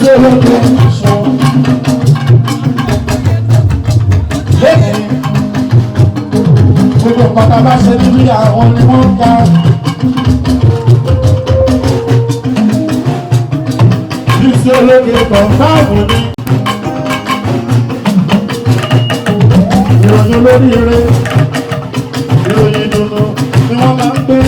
Bísí ológe sọ. Lẹ́yìn gbogbo nǹkan tá a bá ṣe níbí àwọn ni wọ́n ń ka. Bísí ológe kọ̀ǹfàmù ni. Ìròyìn olóríire, ìròyìn ìdùnnú ni wọ́n máa ń gbé.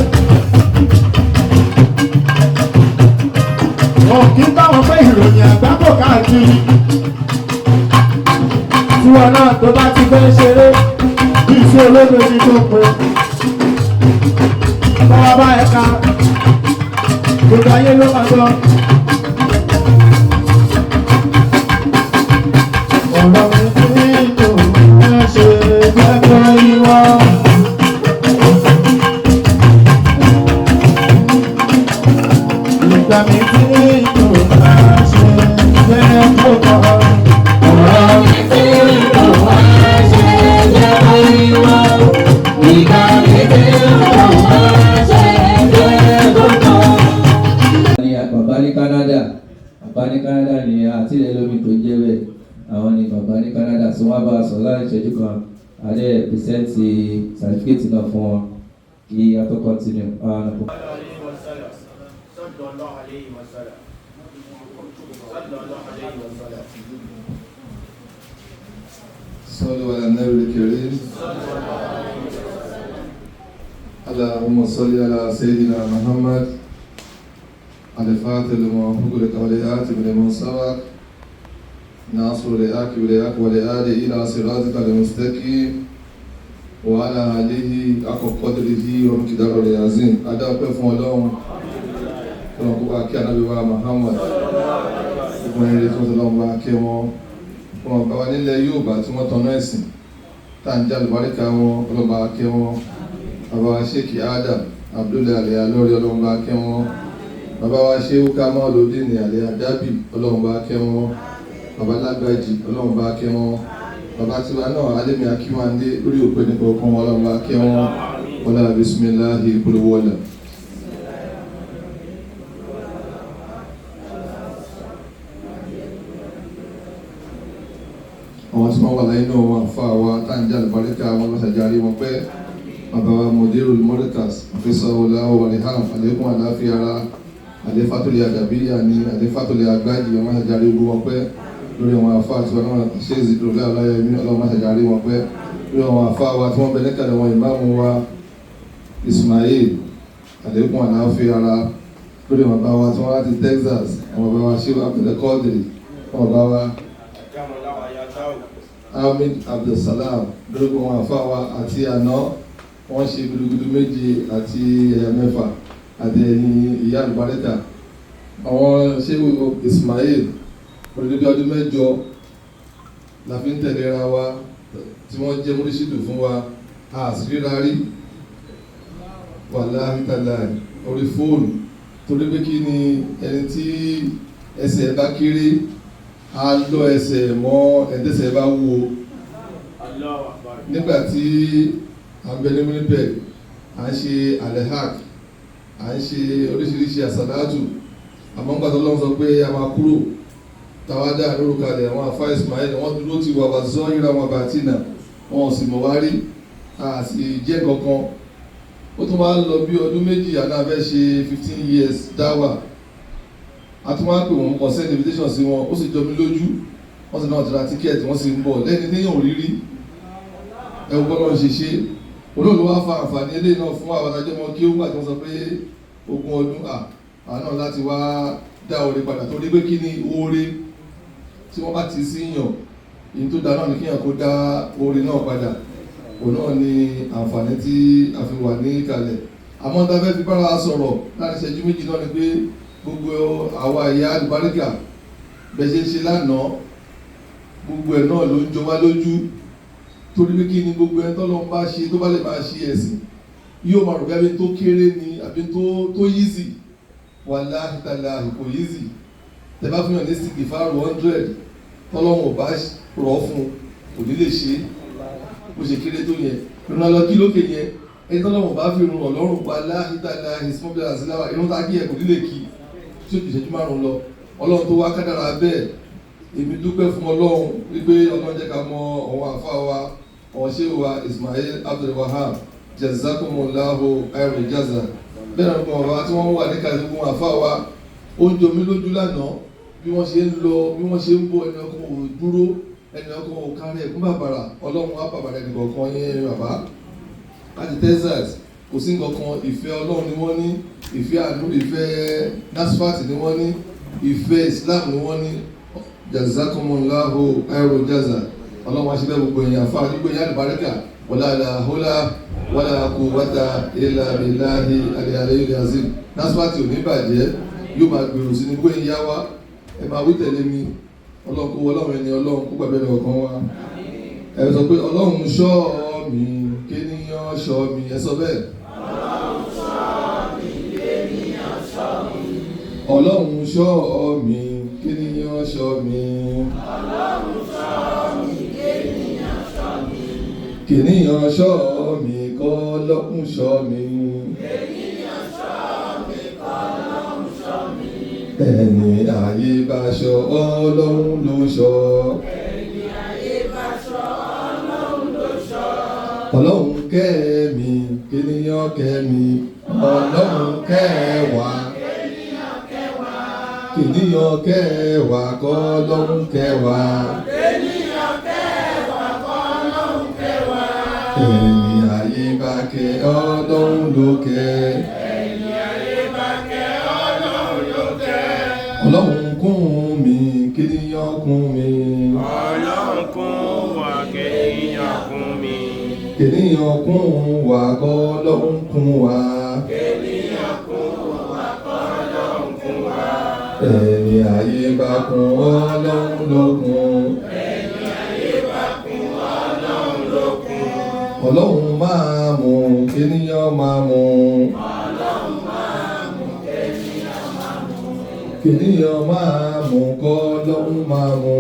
Wọn kì í bá wọn pé ìròyìn àgbákò káàkiri. Tiwọn náà tó bá ti fẹ́ ṣeré, Bísí ológe ni tó pe. Bọ́wá bá ẹ̀ka, gbogbo ayé ló máa gbọ́. Ọ̀rọ̀ mi ti dùn, ẹ ṣe jẹ́ kó yíwọ́. Ìgbà mi ti dùn, ẹ ṣe jẹ́ kó kọ́. Ọ̀rọ̀ mi ti dùn, ẹ ṣe jẹ́ kó yíwọ́. Ìgbà mi ti dùn, ẹ ṣe jẹ́ kó kọ́. Ní bàbá ní Canada, bàbá ní Canada ní àti ilẹ̀ lómi tó jẹ́ bẹ́ẹ̀. Àwọn ni bàbá ní Canada tí wọ́n bá a sọ láàrin ìṣẹ́jú kan, adé present certificate náà fún wọn kí a tó continue. عليه وسلم صلى الله عليه وسلم صلى الله عليه وسلم. صلوا على النبي الكريم. اللهم صل على سيدنا محمد الفاتح لما أغلق والآتي لمن سبق ناصر لآك ولآك ولآله إلى صراطك المستقيم وعلى آله حق قدره ومقداره العظيم. Adá ọpẹ́ fún Ọlọ́run. Ọlọ́run kó bá kí Ànábì wa Muhammad, gbogbo ẹni tí wọ́n ti lọ́wọ́ bá kí wọn, wọn bá wa nílẹ̀ Yorùbá tí wọ́n tanná ẹ̀sìn tá à ń jẹ́ àlùbáríkà wọn, ọlọ́ba kẹ́ wọn. Bàbá wa Sheikh Adam Abdullahi Aliya lórí, ọlọ́ba kẹ́ wọn. Bàbá wa Sheikh Kamaludin Aliya Dabi, ọlọ́ba kẹ́ wọn. Bàbá Lágbàjì, ọlọ́ba kẹ́ wọn. Bàbá tiwa náà Alẹ́mi Akínwándé lórí òpè nípa ọkàn wọn, ọlọ́ba kẹ́ wọn. Wọlé bisimilahi kulowọlẹ. Àwọn tí wọ́n wà láyé náà, wọn àfa wa táǹjà àlùbáríkà wọn lọ́sàjárí wọn pẹ́. Bàbá wa Mudirul Markaz àfisàwọlá wàlíhàm, àlékún àláfíà ara, àléfàtòlè àdàbíyà ní àléfàtòlè àgbájì, wọn lọ́sàjárí ogun wọn pẹ́. Lórí àwọn àfa àti wọn náà ṣe é zìdúró láyé mi, ọlọ́run lọ́sàjárí wọn pẹ́. Lórí àwọn àfa wa tí wọ́n bẹ níkàlẹ̀ wọn, ìmáàmù wa Ismail, àlékún àláfíà ara. Lórí àwọn bàbá wa tí wọ́n láti Texas, àwọn bàbá wa Sheikh Abdulkadir, àwọn bàbá wa Ahmed Abdulsalam, lórúkọ wọn àfáwa àti àná wọn ṣe gudugudu méje àti ẹ̀yà mẹ́fà àti ẹ̀yìn ìyá àlùbáríkà àwọn Sheikh Ismail. Olùdíje ọdún 8 la fi ń tẹ̀léra wa tí wọ́n jẹ́ múrísìdù fún wa, a sì ríra rí, wàláhì tàláhì, orí fóònù, torí pé kí ni ẹni tí ẹsẹ̀ bá kéré á lọ ẹsẹ̀ mọ́ ẹ̀ńtẹ́sẹ̀ bá wúwo. Nígbà tí à ń bẹ ní Winnipeg, à ń ṣe alehak, à ń ṣe oríṣiríṣi àsàlátù, àmọ́ nígbà tó lọ́n sọ pé a máa kúrò, tàwádà lórúkalẹ̀, àwọn afá Ismail wọ́n dúró ti wà wá zọ́ ìra wọn bàtí nà wọn ò sì mọ̀ wá rí, a sì jẹ́ kankan. Ó tún wá lọ bí ọdún 2 àná fẹ́ ṣe 15 years dáwà, a tún wá pè wọ́n, kàn send invitation sí wọn, ó sì jọ mí lójú, wọ́n sì náà ti ra tíkẹ́ẹ̀tì, wọ́n sì ń bọ̀ lẹ́ni téèyàn ò rí rí. Ẹ̀wọ̀n bọ́lá ń ṣe ṣe olóòlù wá fa àǹfààní eléyìí náà fún àwọn adájọ́ mọ́ kí ó gbà tí wọ́n sọ pé 20 ọdún àwọn náà láti wá dá oore padà, torí pé kí ni oore tí wọ́n bá ti sí yàn, èyí tó da náà ni kíyàn kó dá oore náà padà. Òun náà ni àǹfààní tí a fi wà ní ìkàlẹ̀. Àmọ́ tá a fẹ́ fi bára sọ̀rọ̀ láti ṣẹ́jú 2 náà ni pé gbogbo àwa ìyá àlùbáríkà bẹ́ẹ̀ ṣe ń ṣe lánàá, gbogbo ẹ̀ náà ló ń jọ wá lójú, torí pé kí ni gbogbo ẹni tọ́lọ́run bá ṣe tó bá lè máa ṣe ẹ̀sìn yóò máa rò bí abẹ́ tó kéré ni àbí tó yízì. Wàláhì tàláhì, kò yízì. Tẹ bá fún yàn ní sìkì fáàrù 100, tọ́lọ́run ò bá rọ̀ fún kò ní lè ṣe é bó ṣe kéré tó yẹn. Ìrún alọ kí lókè yẹn, ẹni tọ́lọ́run ò bá fi rún ọlọ́run, wàláhì tàláhì, small business láwà, irun tá a kí yẹn kò ní lè kí tí ó ju ìṣẹ́jú 5 lọ. Ọlọ́run tó wá kádàrá bẹ́ẹ̀, èmi dúpẹ́ fún Ọlọ́run wípé Ọlọ́run jẹ́ ká mọ àwọn àfa wa, àwọn ṣéwù wa Ismail Abdul Wahab, jazakumullahu khairal jaza. Bẹ́ẹ̀ náà gbọ́n bàbá tí wọ́n wà ní kàdé fún àfa wa, ó ń jọ mí lójú lánàá bí wọ́n ṣe ń lọ, bí wọ́n ṣe ń bọ̀, ẹni ọkàn ò dúró, ẹni ọkàn ò kárí ẹ̀kún bàbàrà. Ọlọ́run á bàbàrà ẹnì kọ̀ọ̀kan yẹn bàbá láti Texas. Kò sí nǹkan kan, ìfẹ́ Ọlọ́run ni wọ́n ní, ìfẹ́ àánú, ìfẹ́ NASFAT ni wọ́n ní, ìfẹ́ Islam ni wọ́n ní. Jazakumullahu khairal jaza. Ọlọ́run wá síbẹ̀ gbogbo èèyàn fún àdúgbò yẹn àlùbáríkà, wala la hawla wala quwwata illa billahi al-aliyyil azim. NASFAT ò ní bàjẹ́, yóò máa gbèrò sí ní gbogbo èèyàn wá. Ẹ máa wí tẹ̀lé mi, Ọlọ́run kó Ọlọ́run ẹni Ọlọ́run kó gbàgbé ẹnì kọ̀ọ̀kan wa. Ẹ sọ pé Ọlọ́run ṣọ́ mi, kéèyàn ṣọ́ mi, ẹ sọ bẹ́ẹ̀. Ọlọ́run ṣọ́ mi, kéèyàn ṣọ́ mi. Kéèyàn ṣọ́ mi, kọ́lọ́hun ṣọ́ mi. Ẹni ayé bá ṣọ́, Ọlọ́run ló ṣọ́. Ọlọ́run kẹ́ mi, kéèyàn kẹ́ mi. Ọlọ́run kẹ́ wa, kènìyàn kẹ́ wa, kọ́lọ́hun kẹ́ wa. Ẹni ayé bá kẹ́, Ọlọ́run ló kẹ́. Ọlọ́run kún mi, kéèyàn kún mi. Ọlọ́run kún wa, kéèyàn kún mi. Kéèyàn kún wa, kọ́lọ́hun kún wa. Ẹni ayé bá kún, Ọlọ́run ló kún. Ọlọ́run máa mú, kéèyàn máa mú. Kéèyàn máa mú, kọ́lọ́hun máa mú.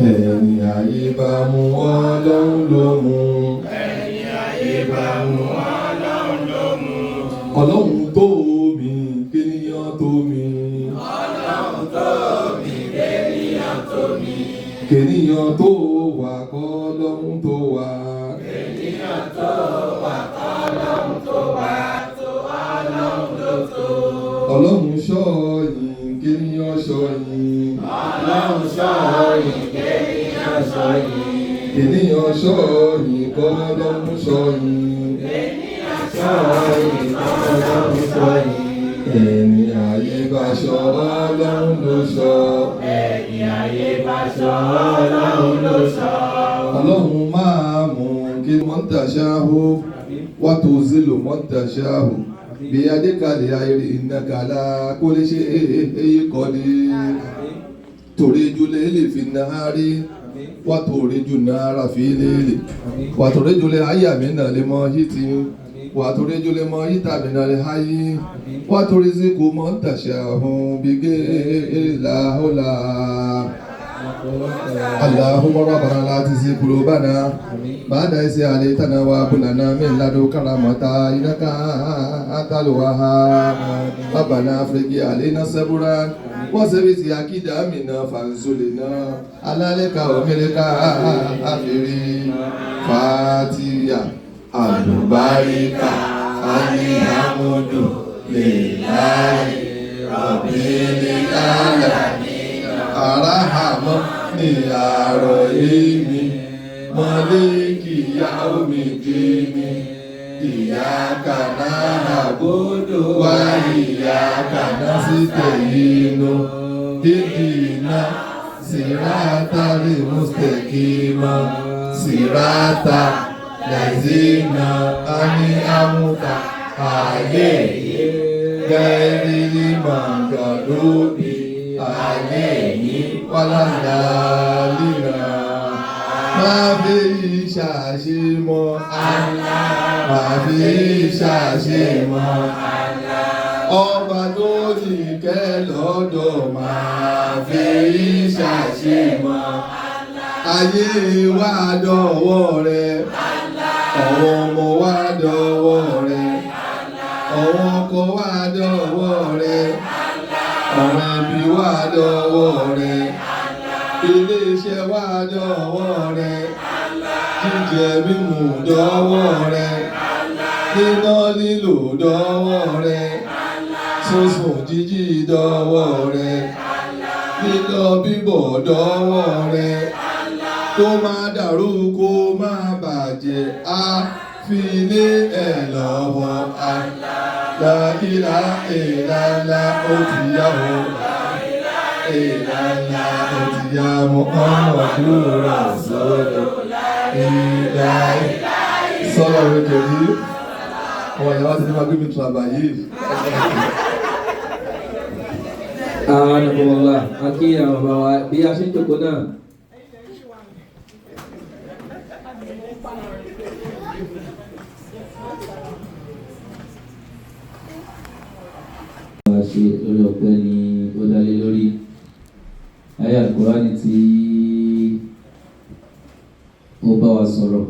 Ẹni ayé bá mú, Ọlọ́run ló mú. Ọlọ́run tó mi, kéèyàn tó mi. Kéèyàn tó wà, kọ́lọ́hun tó wà. Ọlọ́run ṣọ́ yín, kéèyàn ṣọ́ yín. Ọlọ́run ṣọ́ yín, kéèyàn ṣọ́ yín. Kéèyàn ṣọ́ yín, kọ́lọ́hun ṣọ́ yín. Ṣọ́ yín, kọ́lọ́hun ṣọ́ yín. Ẹni ayé bá ṣọ́, Ọlọ́run ló ṣọ́. Ẹni ayé bá ṣọ́, Ọlọ́run ló ṣọ́. Ọlọ́run máa mú kí wọ́n tàṣáhó, wá tó zílò wọ́n tàṣáhó. Bí adékalẹ̀ ayé ìnàkàlà kó lè ṣe èyí kọ́ ni. Torí jùlẹ̀ lè fi náà rí, wá torí jù náà rà fi lélẹ̀. Wà torí jùlẹ̀ ayé mi náà lè mọ yìí ti. Wà torí jùlẹ̀ mọ yìí tàbí náà lè háyé. Wà torí sí kò mọ́ tàṣáhó bí gé làhólà. اللهم ربنا لا تزغ قلوبنا بعد إذ هديتنا وهب لنا من لدنك رحمة إنك أنت الوهاب. ربنا افرغ علينا صبرا وثبت أقدامنا فانصرنا على القوم الكافرين. فاتحة àlùbáríkà alihamudu lillahi rabbil alamin arahamọ ní àárọ̀ èmi mọ́lẹ́kì ìyá omi dìní ìyá kaná àbúdó wá ìyá kaná sí tẹ̀yìnú dídìínà sírátà lè mùsítẹ̀kìmọ̀ sírátà lẹ́sìnà àní àmúta àlẹ́ gẹ́rìlì màgàdóbi àlẹ́ wàlàlà lílà máa fi ṣàṣemọ́ máa fi ṣàṣemọ́ ọba tó ti kẹ́ lọ́dọ̀ máa fi ṣàṣemọ́ ayé wa dọ̀wọ́ rẹ, ọ̀wọ́n ọmọ wa dọ̀wọ́ rẹ, ọ̀wọ́n ọkọ wa dọ̀wọ́ rẹ, àwọn ẹbí wa dọ̀wọ́ rẹ, ilé-iṣẹ́ wa dọ̀wọ́ rẹ, jíjẹ mímu dọ̀wọ́ rẹ, níná lílò dọ̀wọ́ rẹ, sísùn jíjí dọ̀wọ́ rẹ, lílọ bíbọ̀ dọ̀wọ́ rẹ, kó má dàrú kó má bàjẹ́, á fi lé ẹ̀ lọ́wọ́. La ilaha illallah, ó ti yá o. Ìlànà ó ti yá Muhammadu Rasulullah. Ìlà sọ́lá rẹ̀ kẹ̀lí. Ọmọ ìyá wa ti ní máa gbé mi tún àbáyé. Anakumala, a kí àwọn bàbá wa bí a ṣe ń jókòó náà. Wa ṣe lórí ọpẹ́ ni ó dálé lórí. Ayé Al-Qur'ani tí ó bá wa sọ̀rọ̀.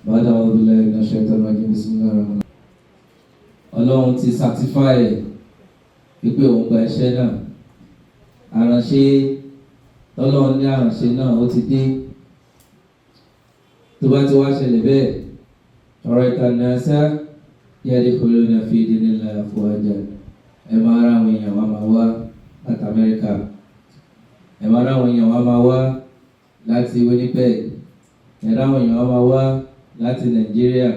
Bàdà àwọn billahi minash shaitanir rajim, bismillahir rahmanir rahim. Ọlọ́run ti certify ẹ̀ wípé òun gba iṣẹ́ náà. Àránṣe tọ́lọ́run ní àránṣe náà ó ti dé. Tó bá ti wá ṣẹlẹ̀ bẹ́ẹ̀, ọ̀rọ̀ ìtànàṣá yadkhuluna fi dinillahi afwaja. Ẹ máa ra àwọn èèyàn wá máa wá láti Amẹ́ríkà. Ẹ máa ra àwọn èèyàn wá máa wá láti Winnipeg. Ẹ ra àwọn èèyàn wá máa wá láti Nàìjíríà.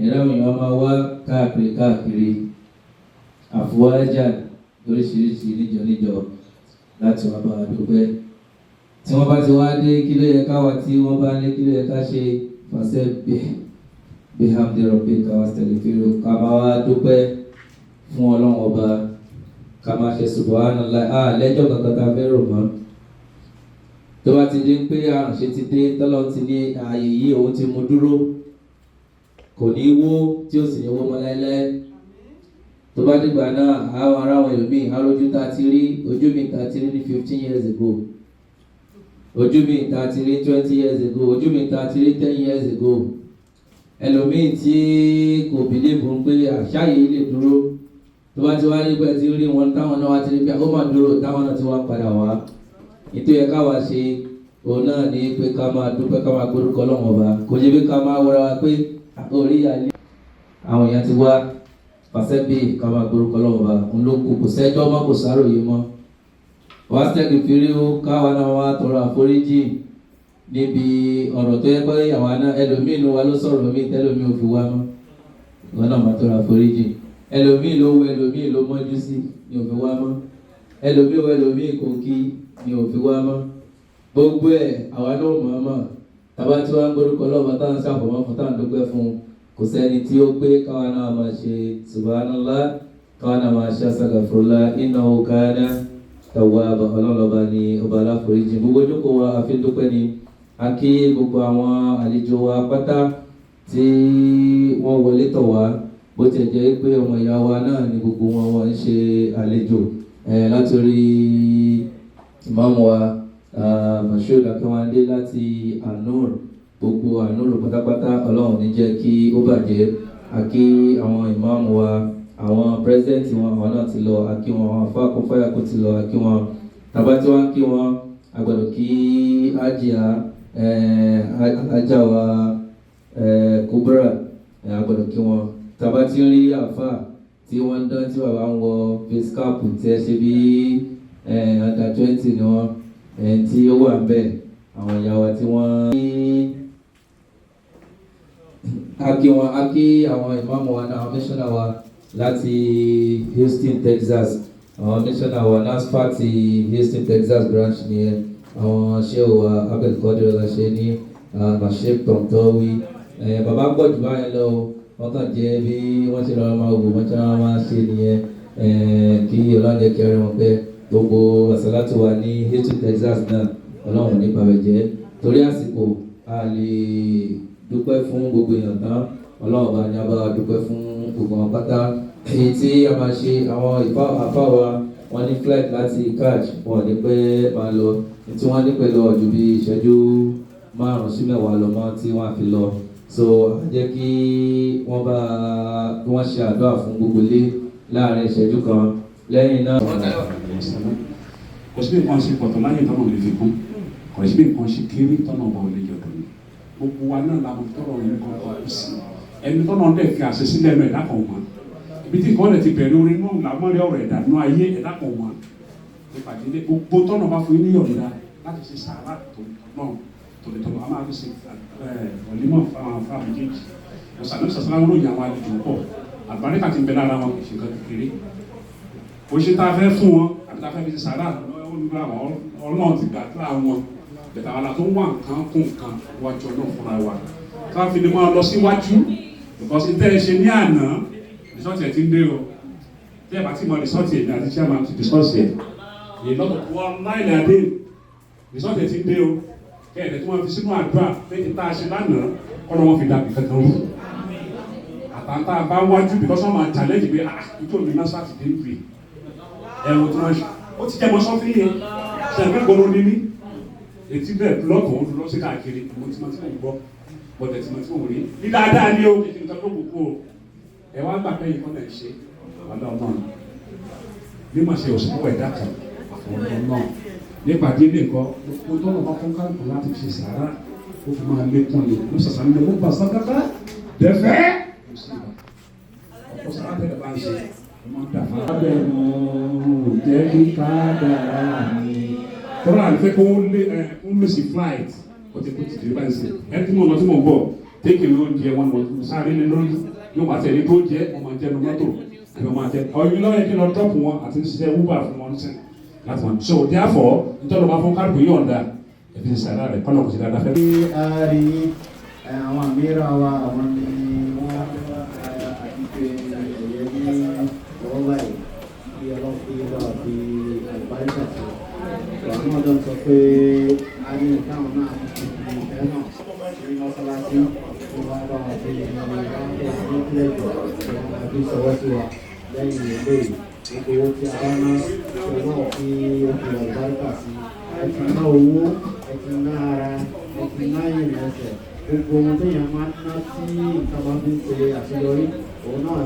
Ẹ ra àwọn èèyàn wá máa wá káàkiri káàkiri. Àfọwájà lóríṣiríṣi níjọ níjọ láti wá bá wa dúpẹ́. Tí wọ́n bá ti wá dé, kí ló yẹ ká wá, tí wọ́n bá ní kí ló yẹ ká ṣe? Fasabbih bihamdi rabbika wastaghfiruh. Ká máa wá dúpẹ́ fún Ọlọ́run ọba, ká máa ṣe subhanallah. A lẹ́jọ́ kankan tá a fẹ́ rò mọ́. Tó bá ti di pé àránṣe ti dé, tọ́lọ́ ti ní ààyè yìí òun ti mú dúró, kò ní wó tí ó sì ní wó mọ́ láéláé. Tó bá dìgbà náà, àwọn ará àwọn ẹlòmíì arójú tá a ti rí, ojú mi tá a ti rí ní 15 years ago, ojú mi tá a ti rí 20 years ago, ojú mi tá a ti rí 10 years ago. Ẹlòmíì tí kò bìlíìfù ń pé àṣà yìí lè dúró, tó bá ti wá rí pé ti rí wọn táwọn náà wá ti rí pé ó máa dúró, táwọn náà ti wá padà wá. Ètò yẹ ká wá ṣe òun náà ní pé ká máa dúpẹ́, ká máa gbórúkọ Ọlọ́run ọba. Kò ṣe pé ká máa wọra wa pé orí àlẹ́ àwọn èèyàn ti wá pàṣẹ bí ká máa gbórúkọ Ọlọ́run ọba. Òun ló kù, kò sẹ́jọ́ mọ́, kò sáròyé mọ́. Wá sẹ́kì fèrè ó, káwa náà wá tọrọ àforíjì níbi ọ̀rọ̀ tó yẹ pé àwa náà, ẹlòmíì ló wá ló sọ̀rọ̀ mí tẹ́lòmíì ò fi wá mọ́. Ìwọ náà máa tọrọ àforíjì. Ẹlòmíì ló wọ ẹlòmíì ló mọ́jú sí ni ò fi wá mọ́. Ẹlòmíì wọ ẹlòmíì kò kí ni ò fi wá mọ́. Gbogbo ẹ̀ àwa náà mọ̀ ọ́ mọ̀. Tàbá tí wọ́n ń gbórúkọ Ọlọ́run táwọn ń ṣàfọ̀mọ́ fún, táwọn ń dúpẹ́ fún, kò sẹ́ni tí ó pé káwa náà máa ṣe subhanallah, káwa náà máa ṣe astaghfirullah, innahu kana tawwaba. Ọlọ́run ọba ni ọba aláforíjì. Gbogbo ojókòó wa àfi dúpẹ́ ni. A kí gbogbo àwọn àlejò wa pátá tí wọ́n wọlé tọ̀ wá, bó tiẹ̀ jẹ́ pé ọmọ ìyá wa náà ni gbogbo wọn, wọ́n ń ṣe àlejò látòrí ìmáàmù wa Mashood Akinwande láti Anur. Gbogbo Anur pátápátá, Ọlọ́run ní jẹ́ kí ó bàjẹ́. A kí àwọn ìmáàmù wa, àwọn pírẹsidẹ́ǹtì wọn, àwọn náà ti lọ, a kí wọn. Àwọn afáàkófáyà kò ti lọ, a kí wọn. Tàbá tí wọ́n kí wọn, a gbọ́dọ̀ kí ájìá alájà wa Kubra, a gbọ́dọ̀ kí wọn. Tàbá tí ń rí àáfà tí wọ́n ń dán, tí bàbá ń wọ face cap, tí ẹ ṣe bí under 20 ni wọ́n tí ó wà ń bẹ̀, àwọn ìyá wa tí wọ́n a kí wọn. A kí àwọn ìmáàmù wa náà, àwọn mísọ́nà wa láti Houston, Texas, àwọn mísọ́nà wa NASFAT ti Houston, Texas branch nìyẹn. Àwọn ṣéwò wa Abdulkadir ọláṣẹ ní Bashir Tontowi, bàbá pọ̀ jù báyẹn lọ o. Wọ́n kàn jẹ́ bí wọ́n ṣe rọra máa wò, wọ́n ṣe rọra máa ṣe nìyẹn. Kí Ọlọ́run jẹ́ kí ọrẹ wọn pẹ́. Gbogbo àsálàtù wa ní Houston, Texas náà, Ọlọ́run ní bàbẹ̀ jẹ́. Torí àsìkò, a lè dúpẹ́ fún gbogbo èèyàn tán. Ọlọ́run bá ní a bá wa dúpẹ́ fún gbogbo wọn pátá. Èyí tí a máa ṣe, àwọn àfa wa wọ́n ní flight láti catch, wọn ò ní pẹ́ máa lọ. Tí wọ́n ní pẹ̀lú ọ̀jù bíi ìṣẹ́jú 5 sí 10 lọ mọ́ tí wọ́n á fi lọ. So jẹ́ kí wọ́n bá kí wọ́n ṣe àdúrà fún gbogbo ilé láàrin ìṣẹ́jú kan lẹ́yìn náà. Kò sí bí nǹkan ṣe pọ̀tọ̀ láyé tọ́nà ò lè fi kún, kò sí bí nǹkan ṣe kéré tọ́nà ọba ò lè yọ̀dọ̀ ni. Gbogbo wa náà la mọ̀ tọrọ yẹn kan kọ́ kú sí ẹni tọ́nà dẹ̀ fi àṣẹ sílẹ̀ nù ẹ̀dá kan mọ́ ibi tí nǹkan dẹ̀ ti bẹ̀rẹ̀ orin náà làmọ́rẹ́ ọ̀rọ̀ ẹ̀dá nù ayé ẹ̀dá kan mọ́ nípa ìdílé. Gbogbo tọ́nà bá fún yín ní yọ̀ǹda láti ṣe sàárà tó náà tòlítọ́lọ́, a máa fi ṣe ọ̀límọ̀ fáwọn afá méjèèjì. Ọ̀sán sàṣàlá ń ròyìn àwọn àlejò pọ̀, àlùbáríkà ti ń bẹ lára wọn, kì í ṣe nǹkan kékeré. Kò ṣe tá a fẹ́ fún wọn àbí tá a fẹ́ fi ṣe sàárà lọ́wọ́. Ọlọ́run ti gbàdúrà wọn bẹ̀tẹ̀ àwọn tó ń wá nǹkan kún nǹkan wájú Ọlọ́run fúnra wa tá a fi lè máa lọ síwájú, because tẹ́ ẹ ṣe ní àná, result ẹ̀ ti ń dé o. Tẹ́ ẹ bá ti mọ result ẹ̀ ní àti chairman ti discuss ẹ̀ èyí lọ́tọ̀ wọn láìlẹ̀ adé, result ẹ̀ ti ń dé o. Kẹ́ ẹ̀dẹ̀ tí wọ́n fi sínú àdúrà pé tá a ṣe lánàá kọ́ ló wọ́n fi dàbí kankan rú àtàntà bá wájú, because wọ́n máa challenge pé, "Ah, ìjọ mi náà sátidé ń pè ẹ̀wọ̀n tí wọ́n ṣe." Ó ti jẹ́ mọ́ sọ́fún yẹn ṣe gbọ́dọ̀ ní mí etí bẹ́ẹ̀ lọ́kàn lọ sí káàkiri. Mo ti mọ tí mo gbọ́ bọ̀dẹ̀ tí mo tí mo rí ní dáadáa ní o, kì í ṣe nǹkan tó kù o. Ẹ wá gbà pé ìkọ́ náà ṣe wàhálà ọmọ bí mà ṣe òsínwó ẹ̀dá kan àfọwọ́n náà nípa délé nǹkan. Gbogbo tọ́lọ̀ bá fún kálukú láti fi ṣe sàárà, ó fi máa lékún ni ló sàṣà ní ló bá sákàtà dẹ́fẹ́ ọ̀pọ̀ sàrà tẹ̀lé bá ń ṣe ó máa ń dà fún abẹ́nu jẹ́ kí ká dára mi tọ́lá àti fẹ́ kó lé ẹ kó miss flight. Ó ti kó ti dé báyìí sí ẹni tí mo lọ tí mo bọ̀ téèkì ló ń jẹ wọn mọ̀ sáré lé lórí yóò wá tẹ̀lé tó jẹ́ wọn máa jẹnu mọ́tò àbí wọn máa jẹ ọyún lọ́yẹ̀ kí lọ drop wọn àti ṣiṣẹ́ Uber fún wọn sí láti wọn. So therefore, nítorí wọn bá fún kálukú yọ̀ǹda ẹ̀fí ṣe sàrà rẹ̀ kọ́nà kò sí dáadáa fẹ́. Bí a rí àwọn àmìíràn wa, àwọn ni wọ́n àti pé ẹ̀yẹ ní ọwọ́ báyìí, bí Ọlọ́run fi lọ́wọ́ fi àlùbáríkà sí. Àwọn ọ̀dọ́ sọ pé a ní ìtàwọn náà ti fi ìfẹ́ hàn ní mọ́sálásí tó wá bá wọn fi ráńpẹ́ ní pílẹ̀jì tí wọ́n máa fi ṣọwọ́ sí wa lẹ́yìn eléyìí. Gbogbo owó tí a bá ná, tí Ọlọ́run fi ó fi àlùbáríkà sí. Ẹ ti ná owó, ẹ ti ná ara, ẹ ti ná ìrìn ẹsẹ̀, gbogbo ohun téèyàn máa ń ná tí nǹkan bá fi ń ṣe àṣeyọrí òun náà.